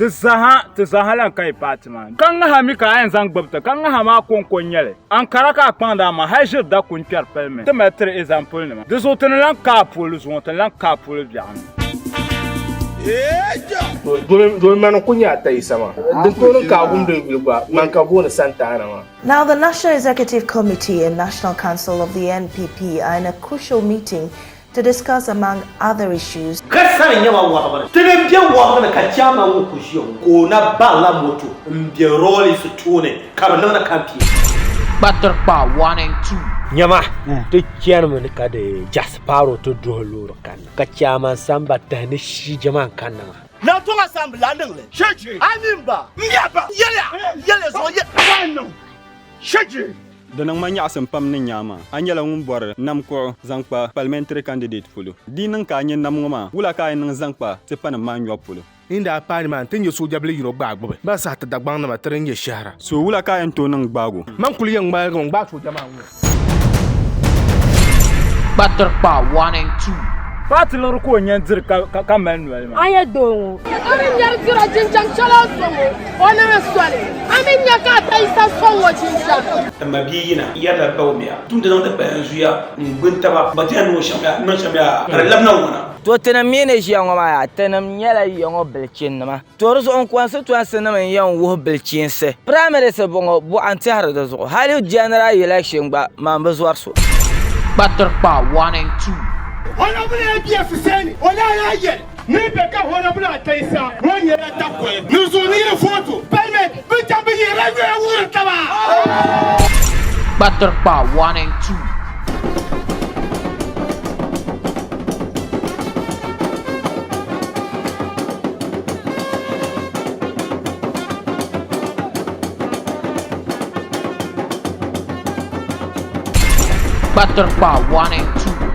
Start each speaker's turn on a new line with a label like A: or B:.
A: Ti zaaha ti zaaha lan ka yi paati maa ni. Ka ŋaha mi ka a yɛn zaŋ gbibi ti, ka ŋaha maa kɔŋko n-nyɛ li. Ankara ka a kpaŋdi a maŋa hali ʒiri dakun kpɛri pali mi. Ti mali tiri example nima. Di zuɣu ti ni lan ka a polo zuŋɔ, ti ni lan ka a polo biɛɣuni.
B: Domi mani n-kuli nyɛ Atayisa maa. Din tooni ka a wumdi yuli gba, man ka booni Santana maa.
C: Now, the National Executive Committee and National Council of the NPP are in a crucial meeting to discuss, among other issues,
D: Ka sani nyɛma wɔbigu ni. Ti ni be wɔbigu ni ka chairman ŋɔ ku ʒiya ŋɔ ka o na barila moto m-be Rawlings tooni ka bɛ niŋdi campaign.
E: Kpatirikpa 1 and 2.
F: Nyama, ti chanimi ni ka di Jasparo ti duhi loori kanna, ka Chairman Samba tahi ni shije maa n-kanna maa.
G: Na tɔŋa sambi la niŋ li.
A: Shɛji.
G: A mini ba.
A: N nya ba.
G: Yɛliya, yɛliya zuɣu yɛ.
A: Wa niŋ. Shɛji.
H: Di niŋ ma nyaɣisim pam ni n-nya a maa. A nyɛla ŋun bɔri nam kuɣu zaŋ kpa parliamentary candidate polo. Di yi niŋ ka a nya nam ŋɔ maa, wula ka a yi niŋ zaŋ kpa tipanima maa nyɔbu polo?
B: N daa paai nimaani ti nya soojabili yino gbaai gbubi ba saha ti Dagbaŋnima ti din nyɛ shɛhira.
H: So wula ka a yɛn tooi niŋ gbaag o?
B: Man kuli yɛn ŋmaligi n gbaai sooja maa ŋɔ.
E: Kpatirikpa 1 and 2.
A: Paati liɣiri ka o nya n-diri ka mali noli maa.
I: A nyɛ doo ŋɔ. A mi nyari dira jinjam shɛli o so ŋɔ, o naan soli. A mi nya ka Atayisa sɔŋ o jinjam.
J: Ti mabia yina yɛrila Bawumia tumdi niŋdi kpalan zuya n-gbini taba ba ti yɛn niŋ o shɛm yaa niŋ shɛm yaa ka di labina ŋ-ŋuna.
K: To tinim mi ni ʒiya ŋɔ maa yaa, tinim nyɛla ya ŋɔ bilichinnima. To di zuɣu n constituency nim n yɛn wuhi bilichiinsi. Primaries bɔŋɔ buɣa n tɛhiri di zuɣu. Hali general election gba man bi zɔri so.
E: Kpatirikpa 1 and 2.
G: Honorable ABS Hussaini, o daa lahi yɛli ni bɛ ka Honorable Atayisa ŋɔ nyɛla takɔli ni zuɣu ni yiri votu parliament bɛ chaŋ bɛ yihirila nyoya wuhiri taba.
E: Kpatirikpa 1 and 2. Kpatirikpa 1 and 2.